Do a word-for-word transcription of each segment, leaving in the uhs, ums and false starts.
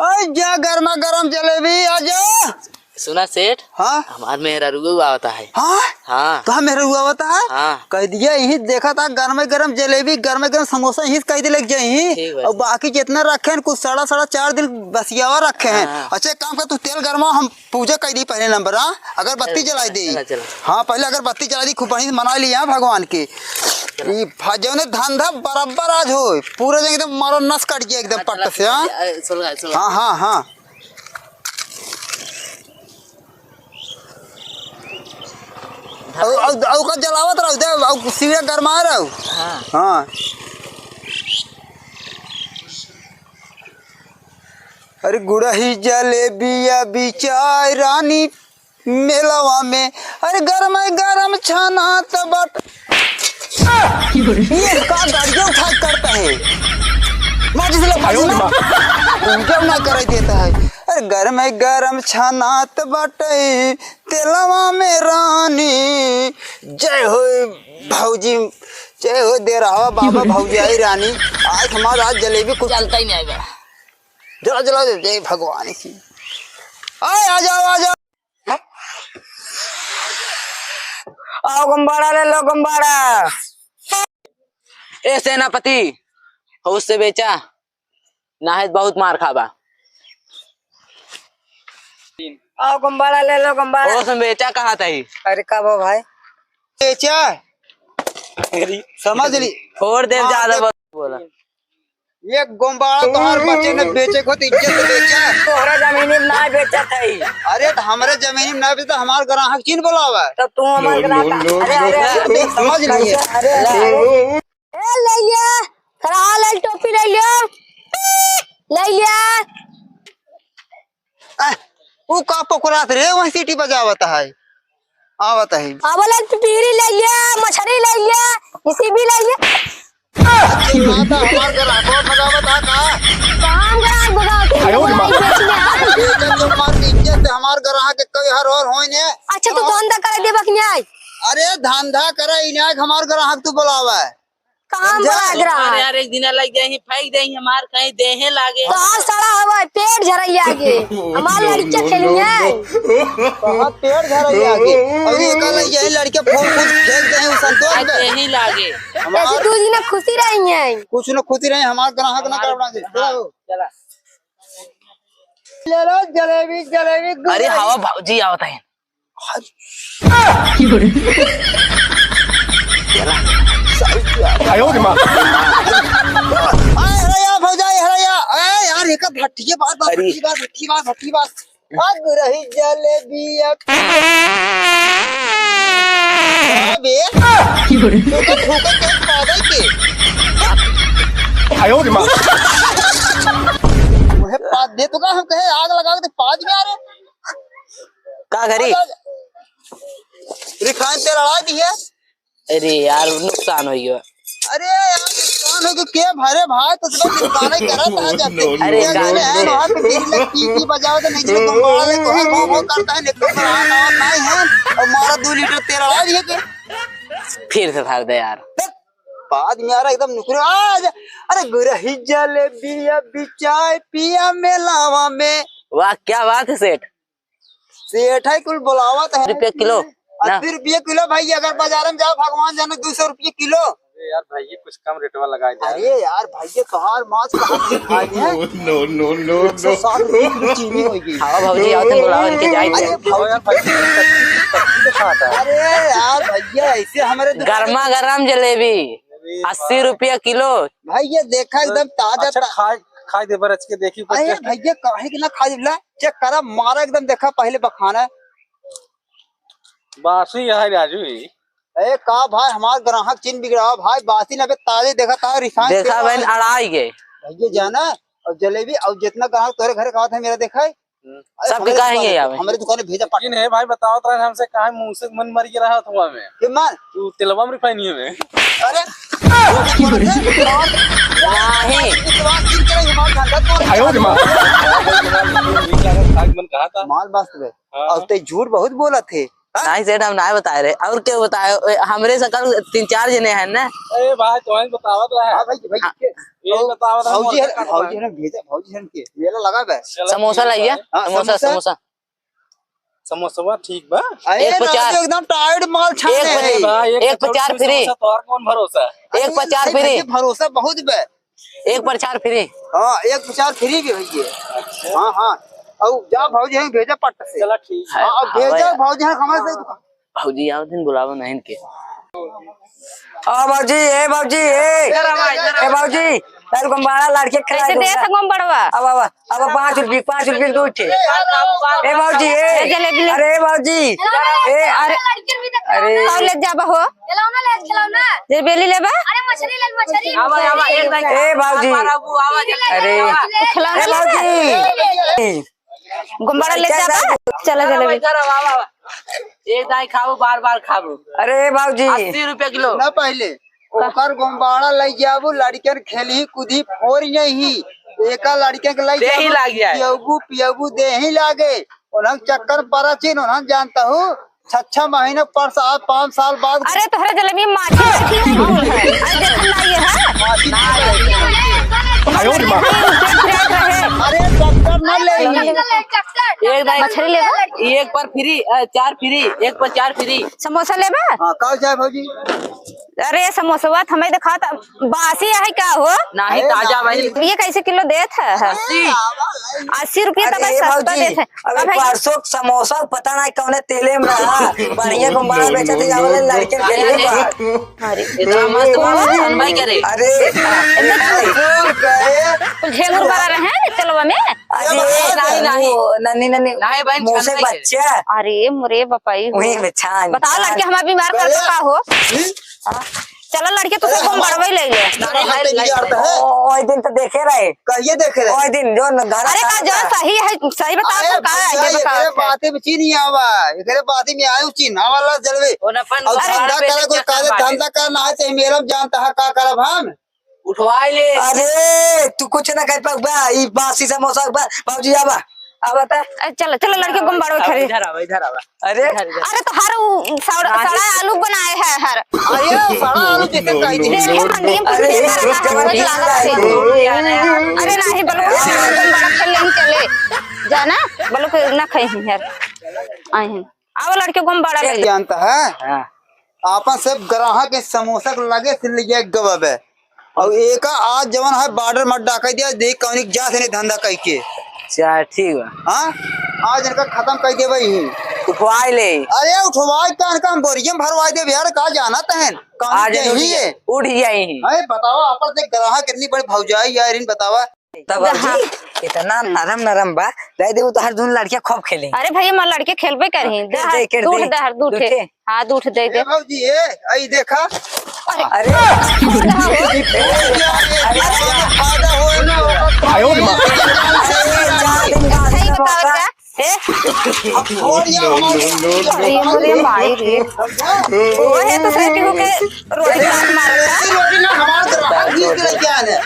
आजा गरमा गरम जलेबी, आजा। सुना सेठ, हाँ? हमार मेहरारू आवता है। हाँ? हाँ। तो हम मेहरारू आवता है? हाँ। कह दिया, यही देखा था, गरमे गरम जलेबी, गरमे गरम समोसा, यही कह दे लग जाई। ठीक बा। और बाकी जितना रखे हैं, कुछ सड़ा सड़ा चार दिन बसियावा रखे हैं। हाँ। अच्छा, एक काम कर, तू तेल गरमा, हम पूजा कर दी पहले नंबर, हाँ? अगरबत्ती चला, जलाई दे। चला, चला। हाँ, पहले अगरबत्ती जलाई दी, खूब बढ़िया से मना लिया भगवान के। चला। ई भा-, जौने धंधा बराबर आज होय, पूरा जन एकदम मारो नस काट गया एकदम हाँ, पट्ट चला, से, हाँ? चला, चला, चला। हाँ, हाँ, हाँ। औ, औ, औ का जलावत रहो, दे, औ सीढ़िया गरमा रहो। हाँ। हाँ। अरे गुड़ही जलेबिया बिचाय रानी मेलवा में, अरे गरम है गरम छाना त बट। ये का गाड़ियाँ उठा करता है? माचिस ला, माचिस ला। पूजा ना करे देता है। अरे गरम है गरम छाना त बट तेलवा में रानी। जय हो भौजी, जय हो देरहवा बाबा भौजाई रानी। आज हमारा आज जलेबी कुछ चलता ही नहीं आएगा। जला, जला दे, जय भगवान की। आए, आ जाओ, आ जाओ। आओ गम्बाड़ा ले लो, गम्बाड़ा। ए सेनापति, होश से बेचा, नाहे बहुत मार खाबा। आओ गम्बाड़ा ले लो, गम्बाड़ा। होश में बेचा कहा तही। अरे का बा भाई? बेचा। समझ ली। फोड़ दे, हाँ, ज्यादा देख। बोल-, बोला। एक गोम्बाड़ा तोहार बचे न बेचे को तो इज्जत से बेचा। तोहरा जमीनी में ना बेचत है। अरे तो हमरे जमीनी में ना बेचे तो हमार ग्राहक चिन्ह बोलावा। तो तू हमार ग्राहक, अरे, अरे, अरे, समझ लिए। अरे, अरे। ए, ले लिया। थोड़ा आ ले, टोपी ले लिया। ले लिया। आ, ऊ का पकड़ात रे, वही सीटी बजावत है। आवत है। आवला, पिपीरी ले लिया, मछरी ले लिया, इसी भी ले लिया। अच्छी बात है, हमार ग्राहक भगावत है का? काम ग्राहक भगावत है, आयो रे माँ। बेचने आ। बेचत तो मार के इज्जत से हमार ग्राहक के कोई हर और होई ने। अच्छा, तू धंधा करे देबा कि नहीं? अरे धंधा करे ही नहीं, हमार ग्राहक तू बुलावा है। काम समझा? बड़ा ग्राहक। अरे यार, एक दिन लग जाए, फेंक दे, हमार कहीं देहे लागे। कहाँ सड़ा हवा, पेट झरैया आगे। हमार लड़कियाँ खेलिए। कहाँ पेट झरैया आगे? अभी एक अलग यही लड़के फोन कुछ फेंक दे, उ संतोष आज में। देहे लागे। हमार ऐसे दू दिन खुशी रही है। कुछ न खुशी रही, हमार ग्राहक ना करवा दे। हाँ, चला। ले लो जलेबी, जलेबी, अरे गुलाबी। हवा भौजी आवत है। आयो रे माँ। आए, हरैया, भौजाई, हरैया। ए, यार, एकर भट्टिए बात, बात, अरे। भट्टी बात, भट्टी बात, भट्टी बात। अब रही जलेबिया। अबे, तू तो ठोकर के पागल के। आयो रे माँ। उहे पाद दे तो का हम कहे आग लगा के पाद में आ रहे। का करी? रिफाइन तेल अड़ा दिहे। अरे यार, नुकसान हो गया। अरे यार, नुकसान हो गया, के भरे भाई, तो सब नुकसान ही करत है जब से। अरे, तेल का- है, वहाँ पे तेल में पी पी बजाओ तो नहीं, तो मारा ले, तो हर वो, वो करता है, नहीं तो बड़ा नहीं है, और मारा दो लीटर तेल अड़ा दिहे के। फिर से धर दे यार। बाद में यार एकदम नुकरे, आ जा। अरे गुरही जलेबिया बिचाय पिया मेलावा में। वाह, क्या बात है सेठ। सेठ है कुल बुलावत है। रुपया किलो, ना। अस्सी रुपया किलो भाई, अगर बाजार में जाओ, भगवान जाने, दो सौ रुपया किलो। अरे यार भाई, ये कुछ कम रेट वाला लगा दे। अरे यार भाई, ये तोहार माछ कहाँ से खाई है? No, no, no, एक सौ साठ रुपया किलो चीनी होगी। हाँ भौजी, आओ तुम बुलाओ इनके जाए। अरे भौजी, यार भाई, सब्जी के साथ है। अरे यार भैया, ऐसे हमारे दुकान गर्मा गर्म जलेबी, अस्सी रुपया किलो। भाई ये देखा एकदम ताजा अच्छा, ता- खाए, खाए दे बरच के देखी, अरे taste। भैया काहे के ना खाए ला? चेक करा, मारा एकदम, देखा पहले बखाना। बासी है राजू ही। ए का भाई, हमार ग्राहक चिन्ह बिगड़ा भाई, बासी ना बे, ताजे देखा था, रिफाइन देखा तेल बहन, वाला। अढ़ाई के। भैया जाना, और जलेबी, और जितना ग्राहक तोरे घरे का था, मेरा देखा है। हम्म। अरे, सब हमरे बिका है दुकान ये पे, यहाँ पे। हमरे दुकान पे भेजा, लेकिन हे भाई, बतावत रहे हमसे, काहे मुंह से मन मर के रहा हुआ में? के मन? तू तेलवा में रिफाइन ही में। अरे, नहीं। विश्वास नहीं करे, हमार धंधा तो आयो रे माँ। खाए मन कहा था। माल मस्त बे। हाँ। और ते झूठ बहुत बोलत है। हाँ? नहीं सेठ, हम नाहीं बताए रहे। और केउ बताए? ए, हमरे सकल तीन चार जने हैं ना। ए भाई, तो वहीं बतावत रहे। हाँ भाई, भाई, हाँ। के? ये बतावत रहे, भौजी मोर है, का भौजी है ना, भेजा, भौजी है ना के? मेला लगा बे। चलो समोसा ठीक लाइए। है। हाँ, समोसा, समोसा। समोसा। समोसवा ठीक बा। अरे एक पे राजू, चार। एकदम tight माल छाने एक पे, हैं। भाई, एक एक पे चार कचौड़ी free। समोसा, तोहार कौन भरोसा? एक पे अरे, चार भाई, free। भैया, भरोसा बहुत बे। एक पर चार free। हाँ, एक पर चार free भी भैया। अच्छा। हाँ, हाँ। और जा भौजी हैं, भेजा पट से। चला ठीक है। हाँ, अब हाँ, भेजा भैया। भौजी हैं, हमारे से भौजी आओ दिन बुलावा नहीं के। आ भौजी, ए भौजी, ए। इधर आवा, इधर आवा। ए भौजी, कल गोमबाड़ा लड़के खिला कैसे दे दूंगा। था गोमबड़वा? अब, अब, अब पाँच रुपये, पाँच रुपये दो ठे। ए भौजी, ए। ए जलेबी ले। अरे भौजी, ए, अरे, अरे। कौन ले जाबा हो? खिलौना ले, खिलौना। जलेबी लेबा? अरे मछली ले, मछली। आवा, आवा, एक दाई। ए, बाबू, आवा, जल्दी अरे। आवा। खिलौना ए, ले। बाबू। गोमबाड़ा ले क्या जाबा? बाबू? चला, चला, चला, भाई, भाई। इधर आवा, आवा, आवा। एक दाई खाबो, बार बार खाबो। अरे, बाबूजी। अस्सी रुपया किलो। ना पहले, का? ओकर गोमबाड़ा ले जाबू, लड़कन खेलही, कूदही, फोड़ नहीं। एका लड़कन के ले देही जाबू, लाग जाए। पियबू, पियबू, देही लागे। उन्हन चक्कर परा चीन, उन्हन जानता हूँ। छह, छह महीने पर साल, पाँच साल बाद। अरे तोहरे जलेबी माछी रखी है, घूर है। अरे देखो ना ये है। माछी नहीं है। आयो रे माँ। अरे डॉक्टर ना ले। एक दाई मछली लेबा? एक पर free, अ, चार free, एक पर चार free। समोसा लेबा? हाँ, का चाहे भौजी? अरे समोसवा त हमें देखा त बासी है का हो? नाही, अरे ताजा नाही। भाई। ये कैसे किलो देत है? अस्सी। अस्सी रुपया तक अरे सस्ता भौजी, देत है। अबे अब भाई परसों समोसा पता नहीं कौने तेले में रहा, बढ़िया गोमबाड़ा बेचत है, आवले लड़के के लिए बा। अरे, इतना मस्त बाबा, छनबई करे। अरे, एकदम फूल गए। कुल झेंगुर बड़ा रहे हैं चलवा में। अरे, नहीं, नहीं। वो नन्ही, नन्ही नहीं, बहन, मोसे छनबई करे। बच्चा। अरे, मोरे बपाई। वही में छान, बताओ, छान। लड़के हमारे बीमार कर करे। का हो? हम्म? हाँ। चलो लड़के, तू अरे, सबको हम मरवाई ले ले। अरे, हम तो नहीं जानते हैं। ओ, ओए दिन तो देखे रहे। कहिए देखे रहे? ओए दिन जो न घर अरे, का का जो था। सही है, सही बताओ अरे, तो का है, भैया, ये बताओ एकरे अच्छा। बाते में चीन ही आवा, एकरे बाते में आयु चीन, आवा ला जलवे। वो न अपन और घर धंधा पे करा, कोई चक्कर काले बाटे। धंधा करना है, तो मेरा जानता है का करब हम? उठवाई ले। अरे, तू कुछ ना कर पाउबा, ई बासी समोसा बा, बाबूजी आवा, आवा ता। ए, चलो, चलो, लड़के गुम बाड़ो आवा, खरे। इधर आवा, इधर आवा। अरे। इधर, इधर। अरे, तो हर उ, सड़ा, रानी। सड़ा आलू बनाए है, हर। अरे, सड़ा आलू जैसे कह दी। देखे मंडी में अरे, कुछ एक लगा, जगह हमारे नहीं लागत है। है। अरे, नहीं, बोलो, गुम बाड़ा खेल लेंगे, चले। जाना, बोलो कि ना खाई हैं, हर। आए हैं। आवा लड़के गुम बाड़ा ले। जानता है? हाँ। आपन सब ग्राहक के समोसा के लगे से ले जाए गवा बे। और एका आज जवन है border मत डाका दिया, देख कौन एक जा से नहीं धंधा कई के। अच्छा, ठीक बा। हाँ? आज इनका खत्म कई देबे ही। उठवाई ले। अरे उठवाई का इनका हम बोरियम भरवाई देबे यार, का जाना तहन? कौन आज के उठ ही जा-, है? उठ जाई ही। अरे बतावा, आपस में ग्राहक इतनी बड़ी भौजाई यार, इन बतावा। तब हाँ। भौजी, इतना नरम नरम बा, दे देबू तो हर दून लड़कियां खूब खेले। अरे भैया, हमार लड़के खेलबे करही। हाँ, दे, दे, दे, दे। दे, दे। हाँ, दूठ दे दे। ए भौजी, ए, आई देखा। अरे। अरे। फायदा होए ना। आयो रे माँ। सही बताओ क्या? ए? अब छोड़ यार, हमारे अरे, अरे, माई रे। वो है तो सही केहू के रोटी काट मारता। ऐसी रोटी ना हमारे तरफ हाथ नहीं करे क्या है?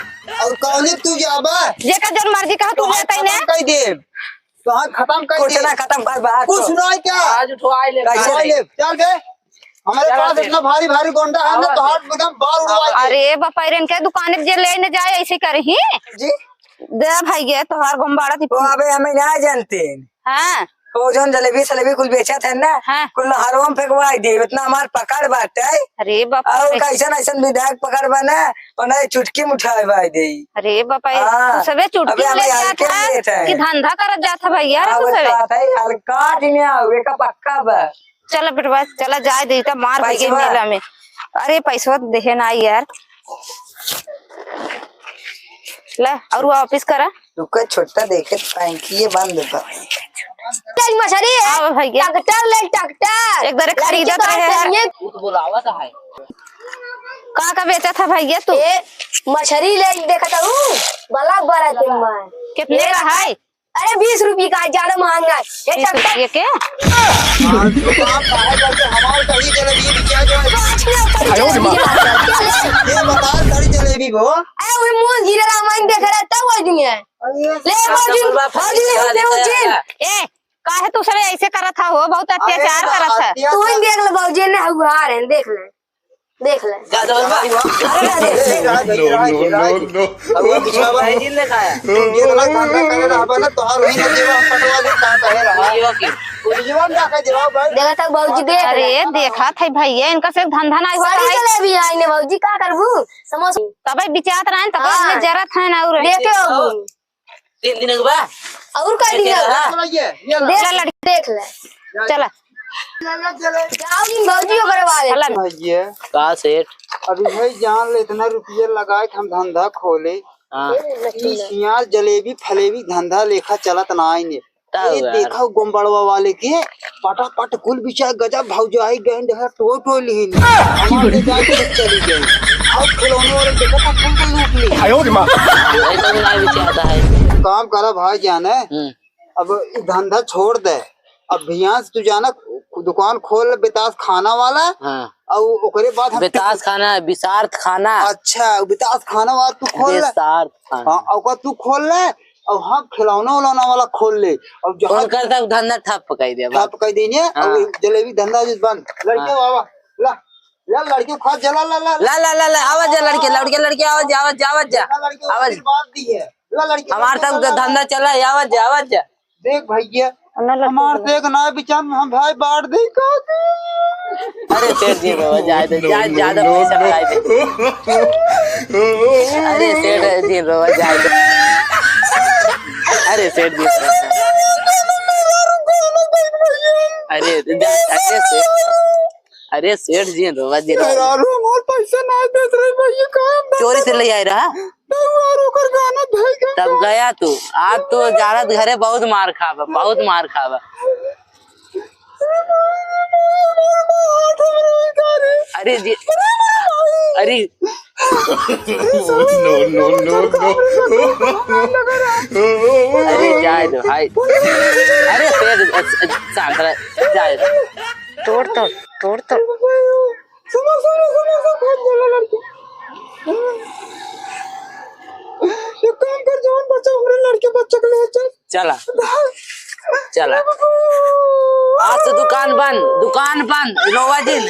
और कौन है तू जाबा? जेका जौन मर्जी कहा तू लेता ही ना। कह दे। तो हाँ, खत्म कर कुछ दे। ना खत्म कर बात कुछ तो। ना है क्या? आज उठवाई ले। कैसे उठवाई नहीं? ले। चल बे। हमारे चलो पास फिर। इतना भारी भारी गोंडा है ना, आवा तो फिर। हाथ एकदम बाल उड़वा दे। अरे बापा रे, इनके दुकान पे जे ले न जाए, ऐसे करही। जी। दे भाई, ये तोहार गोमबाड़ा थी। वो अबे हमें ना जानते हैं। हाँ। वो जौन जलेबी सलेबी कुल बेचत है ना, हाँ। कुल नहरवा में फेंकवाई दे, इतना हमार पकड़ बाटे। अरे बाप और रे। कैसन ऐसन विधायक पकड़ बा ना, उन्हें चुटकी में उठाए बाई दे। अरे बाप रे, हाँ। तू सबे चुटकी अबे में हमें ले हल्के जात में है लेत है। कि धंधा करत जात है भैया रे हाँ, तू वो सबे। बात है, हल्का दिन आवे का पक्का बा। चला बेटवा, चला जाए दे, त मार पैसवा। होई मेला में। अरे पैसवा देहे ना यार। ले, और वापस करा। रुको, छोटा देखे, टंकी ये बंद बा। ले मछरी है। हाँ भैया। ट्रैक्टर ले, ट्रैक्टर। एक बार खरीदत रहे हैं। ये तू तो बोलावत है। का का बेचत है भैया तू? ए, मछरी ले देखत हूँ, बड़ा बड़ा दिन में। कितने का है? अरे, बीस रुपये का है, ज्यादा महंगा है। ये बीस रुपये के? हाँ, तो आप बाहर जाके हमारे कहीं जलेबी बिका जाए। आयो रे माँ। ये बता, सारी जलेबी वो। अरे, वो मुंह गिरे रामायण देख रहा था वो दिन है। अरे, ले, वो दिन, वो दिन, वो दिन। ए, काहे तू सब ऐसे करत ह हो? बहुत अत्याचार करत ह। तू ही देख ले भौजी, ने हुआ रहे, देख ले, देख ले। ज्यादा बा? अरे, देख ले। No, no, no, no। अब वो पिछवा बा। भाई जी ने खाया। तू जेतना धंधा करे रहबा ना, तोहार वही ना जेबा हम पटवा दे, का कहे रहा। ये वाकई। जीवन का कहे जवाब भाई। देखा था भौजी, देख ले। अरे, देखा था भैया, इनका से धंधा नहीं होता है। जलेबी आई ने भौजी, का करबू? समोसा। तबे बिचात रहन, तबे हाँ। जरत है ना, और देखे हो। तीन दिन के बाद। और का दिन के बाद? देख ले, लड़की, देख ले। चला। जाओ दिन भौजी ओकरे बाद। चला। भैया। का सेठ? अभी भाई जान ले, इतना रुपया लगा के हम धंधा खोले। हाँ। ई सियार जलेबी फलेबी धंधा लेखा चलत ना आइने। तब ए, यार। देखा गोमबड़वा वाले के पटापट कुल बिचा गजब भौजाई गैंड है, टोय टोय लिहिन। हमारे जाके चली गई। और खिलौने वाले देखा था, कुल को लूट ली। आयो रे माँ। भाई, तो ना बिचाता है। काम करा भाई जान है। हम्म। अब ई धंधा छोड़ दे। अब भियान से तू जाना, दुकान खोल ले, बेतास खाना वाला। हाँ। और ओकरे बाद हम बेतास खाना, बिसार्थ खाना। अच्छा, बेतास खाना वाला तू खोल ले। बेसार्थ खाना। हाँ, ओकर तू खोल ले। अब हम खिलौना उलौना वाला खोल ले। अब जहाँ उनकर तक धंधा ठप कर दे, बस। ठप कर देने, हाँ। अब जलेबी धंधा जिस बंद। लड़के हाँ। बाबा, ला, ला लड़के खा, जला, ला, ला, ला। ला, ला, ला, ला, आवाज जा लड़के, लड़के, लड़के, आवाज जा, आवाज जा, आवाज जा। ला लड़के, आवाज। आशीर्वाद दी है। ला लड़के, ला, ला, ला। हमार तक धंधा चला है, आवाज जा, आवाज जा। देख भैया, ना लड़के हमार ना। से एक ना बिचार में हम भाई बांट दे का। अरे सेठ जी, रोवा जाए दे, जा, ज्यादा पैसा बढ़ाए दे। अरे सेठ जी, रोवा जाए दे। अरे सेठ जी, अरे जा, अरे सेठ, अरे सेठ जी, रोवा जी, रोवा। मेहरारू हमार पैसा ना देत रही भैया, का हम चोरी से ले आए रहा? तब यार ओकर गाना धई के तब गया तू। आज तो जानत घरे बहुत मार खाबा, बहुत मार खाबा। अरे जी, अरे। No, no, no, no। अरे जाए दो भाई। अरे फिर शांत रह, जाए दो। तोड़, तोड़, तोड़, तोड़। सुनो, सुनो, सुनो, सुनो, कौन बोला लड़के? एक काम कर, जवान बच्चा, हमरे लड़के बच्चा के ले चल। चला। चला। आज तो दुकान बंद, दुकान बंद, रोवा जिन।